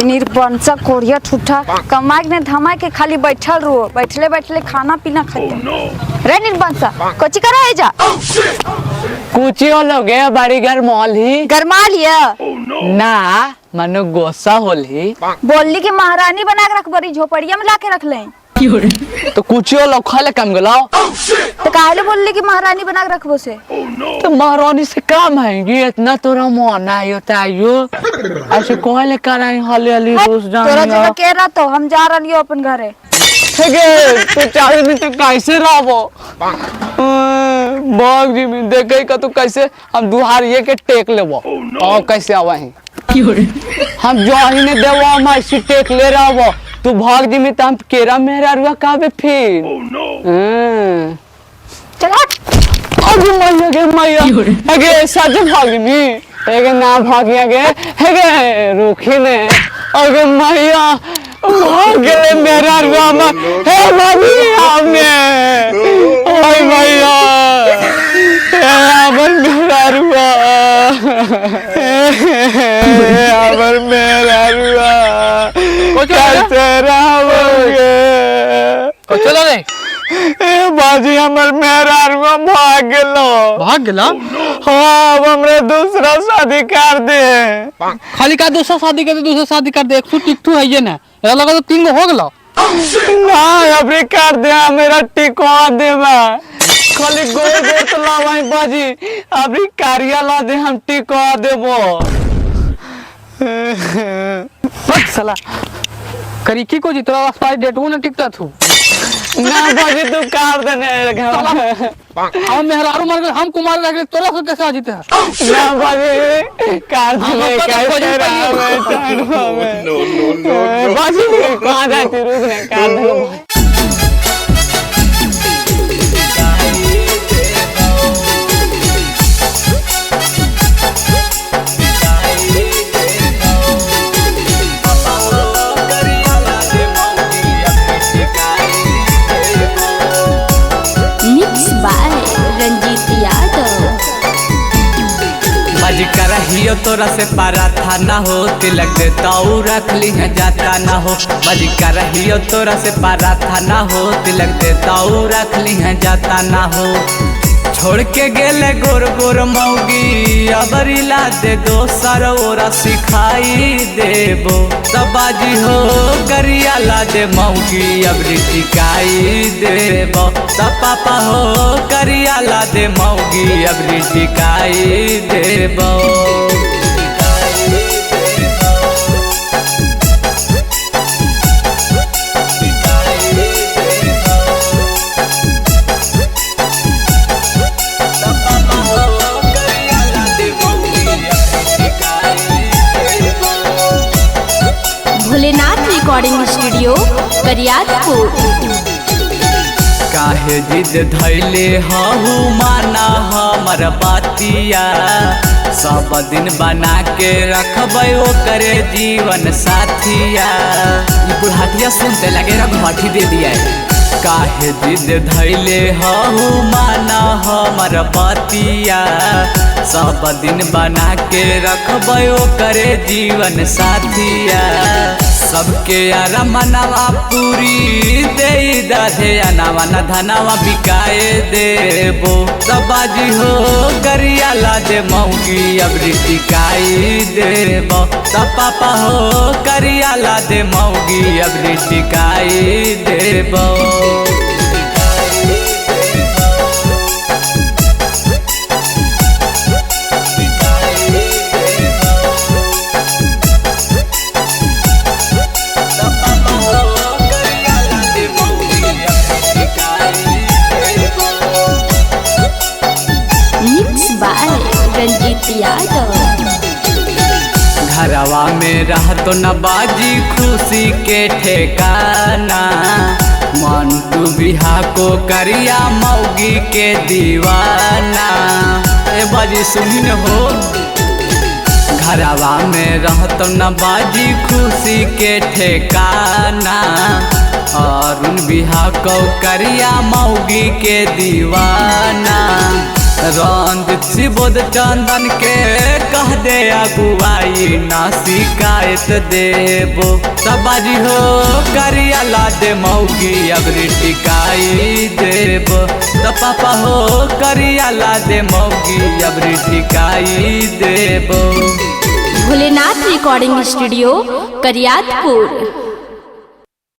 निर्बंसा Korea ठूठा कमाई ने धमाई के खाली बैठल रहो, बैठले बैठले खाना पीना खाते रे। निर्बंसा कोची करा है जा? कुची हो लोगे बाड़ी घर मॉल ही। गरमा लिया? ना मनो गोसा होल ही। बोलली कि महारानी बना के रख बड़ी झोपड़िया में ला के रख ले। तो कुची हो लोग खाले कम गलाओ। तो काहे बोलली कि महारानी बना के रखबो से? तो महारानी से काम है ये इतना तोरा मोना आयो तायो ऐसे कोहले कराई हली हली रोज तोरा जान जगह के रहा तो हम जा रही हो अपन घरे। गे तो 4 दिन तो कैसे रहबो बाग जी में देखे का तो कैसे हम दुहार ये के टेक लेबो और कैसे आवा है हम जो ही ने देवो हम ऐसी टेक ले रहबो। तू भाग जी में तो हम केरा मेहरा रुआ काबे फिर। चल हट। अगे मैया गे मैया अगे सच भाग मी अगे ना भागिया गे अगे रुखी ने अगे मैया भाग गेले मेरा रुआ में हे भाभी हमने ओए मैया हे हमर मेरा रुआ हे हमर मेरा रुआ कैसे रहोगे? चलो रे ए बाजी हमर मेरा रुआ भाग गेलो। भाग गेला? हाँ अब हमरे दूसरा शादी कर दे। खाली का दूसरा शादी कर दे, दूसरा शादी कर दे एक टिकटू है ये ना एला लगा तो 3 गो हो गेलो। ना अबरे कर दे मेरा टिकवा देबा खाली गोल गोल तो लावाई बाजी अबरी कारिया ला दे हम टिकवा देबो। बस साला करीकी को जी तोरा पास पाई डेट वो ना टिकता थू ना बाजी तू कर देने हम मेहरारू मर गए हम कुमार रह गए तोरा से कैसे आ जीते हैं? ना बाजी कर देने कैसे रहा No, no, no, no. बाजी कहाँ जाती रुक ने कर देने। Mix by Ranjit Yadav. बाजी करहियो तोरा से पराठा ना हो तिलक देता रख ली है जाता ना हो। बाजी करहियो तोरा से पराठा ना हो तिलक देता रख ली है जाता ना हो। छोड़ के गेले गोर गोर मौगी अबरी ला दे दोसर ओरा सिखाई देबो। तबाजी हो करिया ला दे मौगी अबरी टिकाई देबो। तब पापा हो करिया ला दे मौगी अबरी टिकाई देबो। Bholenath recording studio Kariyatpur. काहे जिद धैले हहु माना हमर बातिया सब दिन बना के रखबै ओकरे जीवन साथिया। ई बुढ़ाटिया सुनते लगे रघाठी दे दिया। काहे जिद धैले हहु माना हमर बातिया सब दिन बना के रखबै ओकरे जीवन साथिया। सबके यारा मनवा पूरी दे दे अनावा न धनावा बिकाए देबो। तबाजी हो करिया ला दे मौगी अबरी टिकाई देबो। तब पापा हो करिया ला दे मौगी अबरी टिकाई देबो। Mix by Ranjit Yadav. घरवा में रह तो न बाजी खुशी के ठेकाना मन तू बिहा को करिया मौगी के दीवाना। ए बाजी सुनी न हो। घरवा में रह तो न बाजी खुशी के ठेकाना और उन बिहा को करिया मौगी के दीवाना। रंजित शिबोध चंदन के कह दे अगुआई ना शिकायत देबो। सबाजी हो करिया ला दे मौगी अबरी टिकाई देबो। त पापा हो करिया ला दे मौगी अबरी टिकाई देबो। Bholenath recording studio Kariyatpur.